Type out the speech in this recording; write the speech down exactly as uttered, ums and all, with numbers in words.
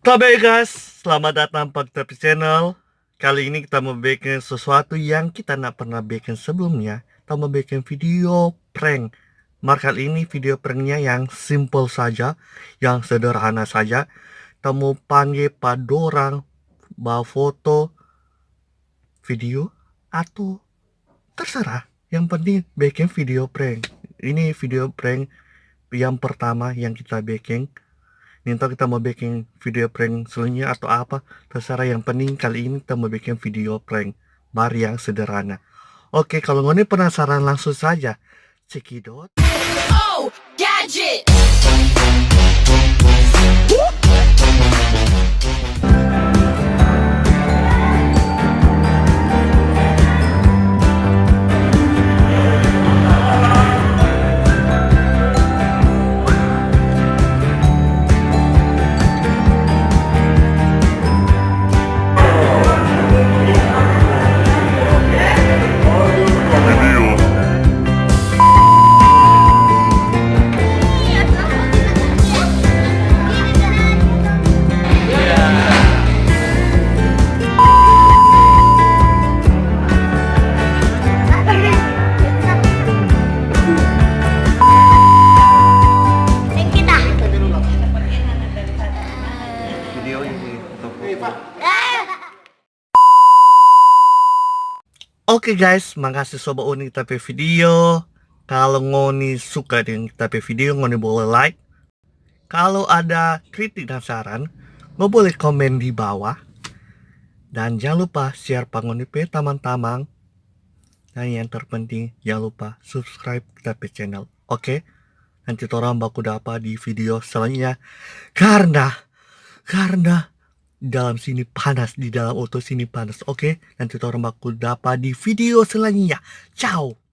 Tabe guys, selamat datang pa kita pe channel. Kali ini kita mo beking sesuatu yang kita nda pernah beking sebelumnya. Kita mo beking video prank. Mar kali ini video pranknya yang simple saja, yang sederhana saja. Kita mo pangge pa dorang bafoto video atau terserah. Yang penting beking video prank. Ini video prank yang pertama yang kita beking. Nintau kita mo beking video prank selanjutnya atau apa, terserah. Yang penting kali ini kita mo beking video prank. Mar yang sederhana. Oke, kalau ngoni penasaran, langsung saja cekidot. Oh, gadget. Video ini. Oke guys, makasih so ba uning kita pe video. Kalo ngoni suka deng kita pe video, ngoni boleh like. Kalo ada kritik dan saran, ngoni boleh komen di bawah. Dan jang lupa share pa ngoni pe tamang-tamang. Dan yang terpenting, jang lupa subscribe kita pe channel. Oke? Nanti torang baku dapa di video selanjutnya. Karna, karna dalam sini panas, di dalam oto sini panas. Oke, nanti torang baku dapa di video selanjutnya. Ciao.